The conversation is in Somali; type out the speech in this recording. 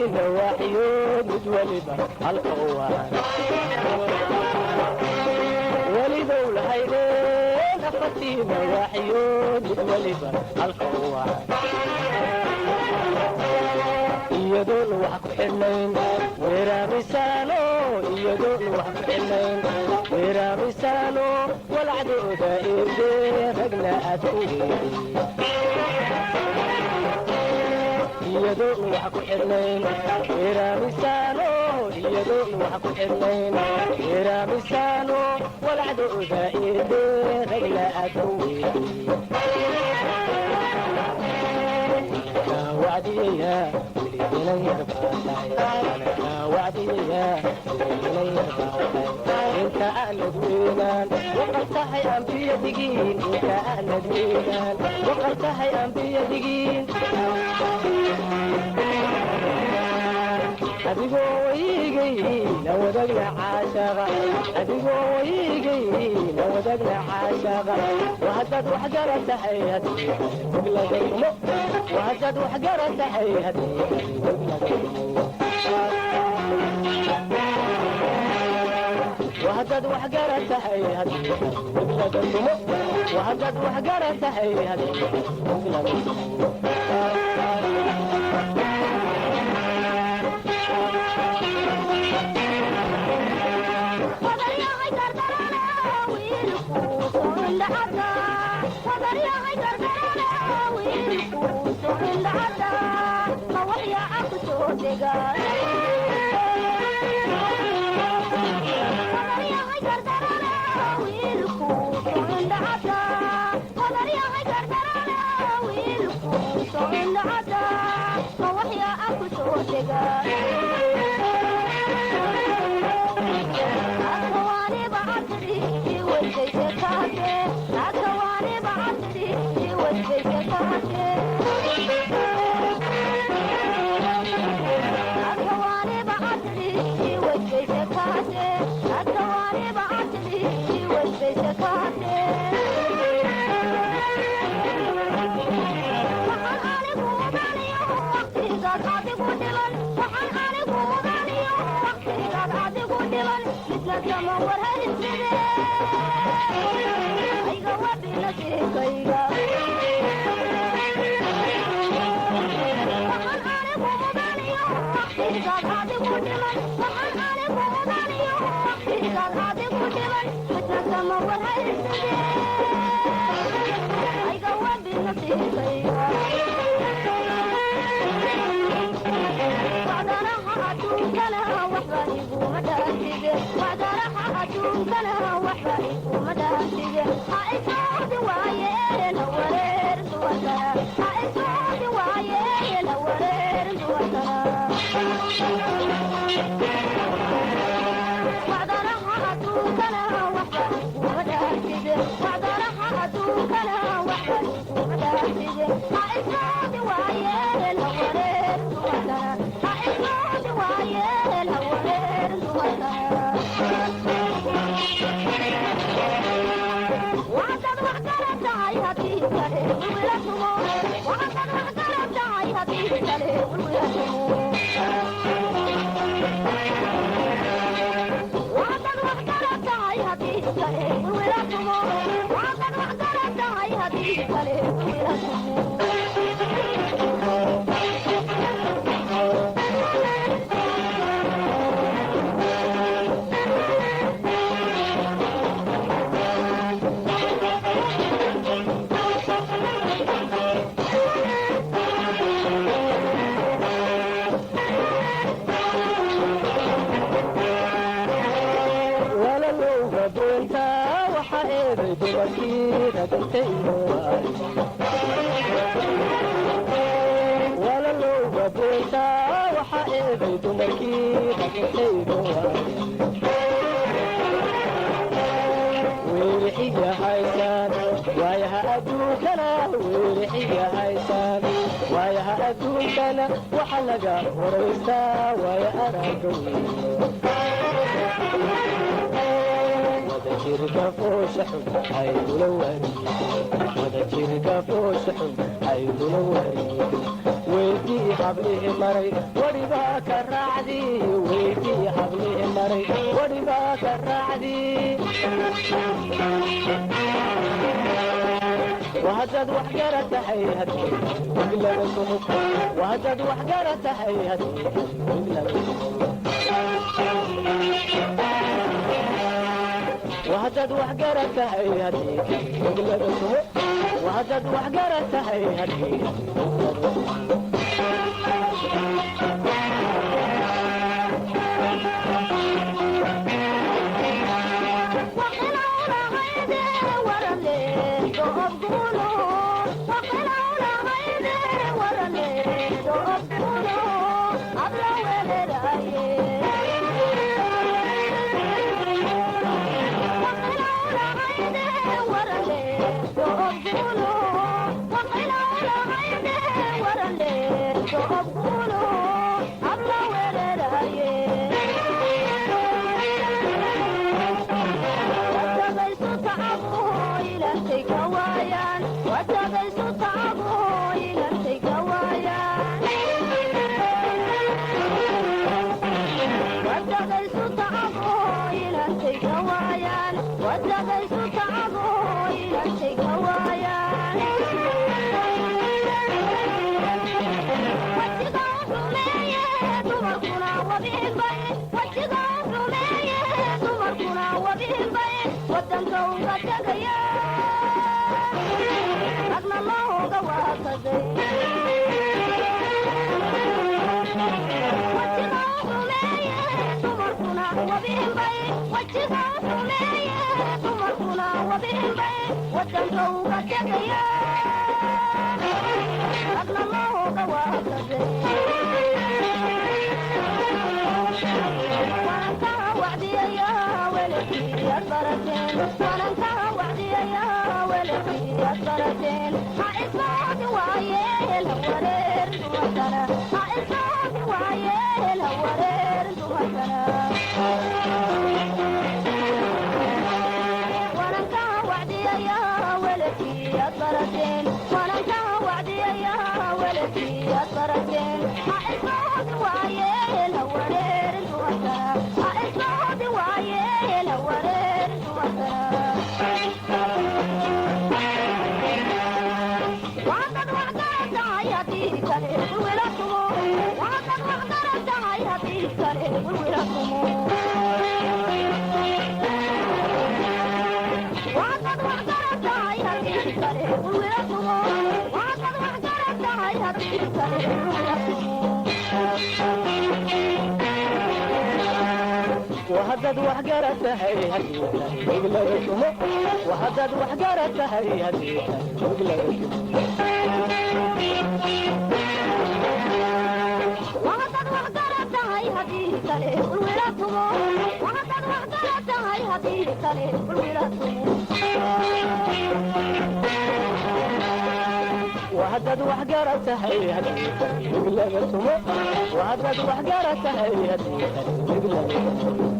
Afartiina waxyood mid waliba halka u wacan welidow lahaydeen, afartiina waxyood mid waliba halka u wacan, iyadoon wax ku xidhnayn weeraamisaano, iyadoon wax ku xidhnayn weeraamisaano, walacdooda eedee ragna aad ku weedeen, iyadoon wax ku xidhnayn weeraamisaano, iyadoon wax ku xidhnayn weeraamisaano, walacdooda eedee ragna aad ku weedeen. Wacdiyaya weliginan yar baa tahay, anakaa wacdiyaya weliginan yar baa tahay. Inta aanad weynaan waqal tahay ambiya digiin, inta aanad weynaan waqal tahay ambiya digiin. Adigoo waygayna wadagna caashaqa, adigoo waygayna wadagna caashaqa. Wahadaad wax garan tahay haddii weglaga tumo, wahadaad wax garan tahay haddii weglaga tumo, wahadaad wax garan tahay haddii weglaga tumo, wahadaad wax garan tahay haddii weglaga tumo. Walalowga doonta waxa eeday dumarkii ragantay. Walalowga doonta waxa eeday dumarkii ragantaydo. Weerixiga haysaan waayaha adduunkana, weerixiga haysaan waayaha adduunkana, waxa laga waraystaa waaya aragga weyn. Wadajirka foosha xun haygula wareegin, wadajirka foosha xun haygula wareegin. Weydii hablihi maray wadhibaa ka raacdi, weydii hablihi maray wadhibaa ka raacdi. Wahadaad wax gara tahay haddii weglaga tumo, wahadaad wax gara tahay haddii weglaga tumo, wahadaad wax gara tahay haddii weglaga tumo, wahadaad wax gara tahay haddii. Wahadaad wax gara tahay haddii weglaga tumo, wahadaad wax gara tahay haddii weglaga tumo. Wahadaad wax gara tahay haddii weglaga tumo, wahadaad wax gara tahay haddii weglaga tumo.